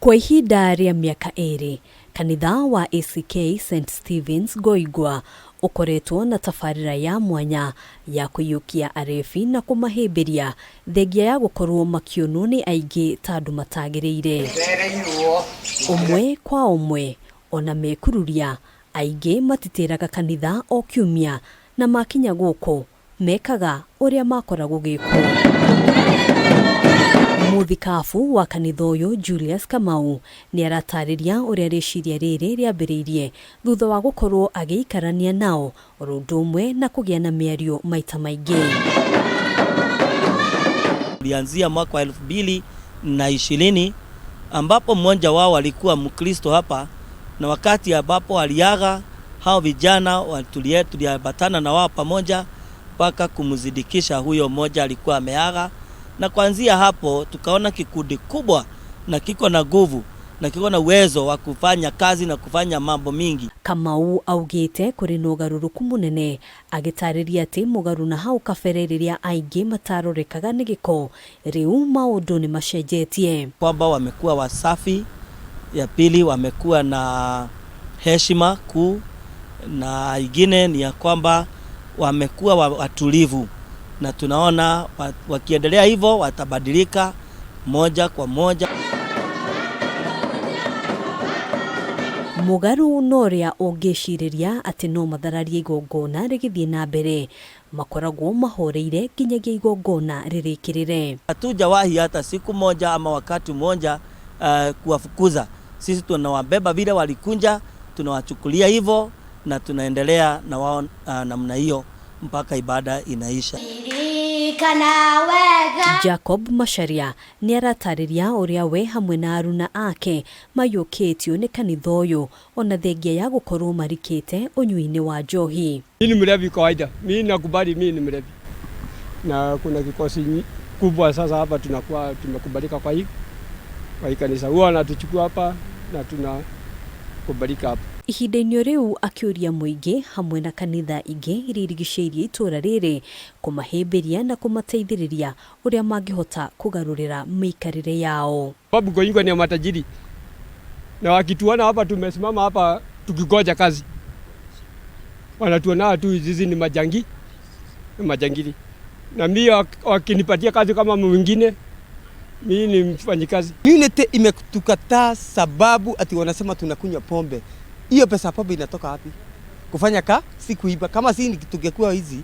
Kwa ihinda rĩa mĩaka 2, kanitha wa ACK St Stephen's Ngoingwa ũkoretwo na tabarĩra ya mwanya ya kũiyũkia arebi na kũmahĩmbĩria thengia ya gũkorwo makĩonwo nĩ aingĩ ta andũ matagĩrĩire. Ũmwe kwa ũmwe ona mekururia aingĩ matitĩraga kanitha o kiumia na makinya gũkũ mekaga ũrĩa makora gũgĩkwo. Mũthikabu wa kanitha ũyũ Julius Kamau nĩ aratarĩria ũrĩa rĩciria rĩrĩ rĩambĩrĩirie thutha wa gũkorwo agĩikarania nao oro ũndũ ũmwe na kũgĩa na mĩario maita maingĩ. Ulianzia mwaka wa 2020 ambapo mmoja wao alikuwa Mkristo hapa, na wakati ambapo aliaga, hao vijana tuliambatana na wao pamoja mpaka kumzindikisha huyo mmoja alikuwa ameaga, na kuanzia hapo tukaona kikundi kubwa na kiko na nguvu na kiko na uwezo wa kufanya kazi na kufanya mambo mingi. Kamau augĩte kũrĩ na ũgarũrũku mũnene agĩtarĩria atĩ mũgarũ na hau kabere rĩrĩa aingĩ matarorekaga nĩ gĩko, rĩu maũndũ nĩ macenjetie. Kwamba wamekuwa wasafi, ya pili wamekuwa na heshima kuu, na ingine ni ya kwamba wamekuwa watulivu, na tunaona wakiendelea hivyo watabadilika moja kwa moja. Mũgarũ na ũrĩa ũngĩcirĩria atĩ no mathararie igongona rĩgĩthiĩ na mbere, makoragwo mahoreire nginyagia igongona rĩrĩkĩrĩre. Hatujawahi hata siku moja ama wakati mmoja kuwafukuza. Sisi tunawabeba vile walikunja, tunawachukulia hivyo na tunaendelea na wao namna hiyo mpaka ibada inaisha. Jacob Macharia nĩ aratarĩria ũrĩa we hamwe na aruna ake maiyũkĩtio nĩ kanitha ũyũ ona thengia ya gũkorwo marikĩte ũnyui-inĩ wa njohi. Mimi ni mlevi kawaida, mimi nakubali mimi ni mlevi, na kuna kikosi kubwa sasa hapa tunakuwa tumekubalika kwa hii kanisa, huwa wanatuchukua hapa na tunakubalika hapa. Ihinda-inĩ rĩu akĩũria mũingĩ hamwe na kanitha ingĩ iria irigicĩirie itũra rĩrĩ kũmahĩmbĩria na kũmateithĩrĩria ũrĩa mangĩhota kũgarũrĩra mĩikarĩre yao. Sababu Ngoingwa ni matajiri, na wakituona hapa tumesimama hapa tukingoja kazi, wanatuona tu hizi ni majangi, ni majangili. Na mimi wakinipatia kazi kama mwingine, mimi ni mfanyikazi. Community imetukataa sababu ati wanasema tunakunywa pombe. Hiyo pesa pombe inatoka wapi? Kufanya ka si kuiba. Kama si tungekuwa hizi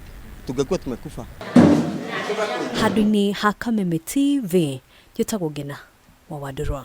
tungekuwa tumekufa. Handũ-inĩ ha Kameme TV, njĩtagwo Ngena wa Wandũrwa.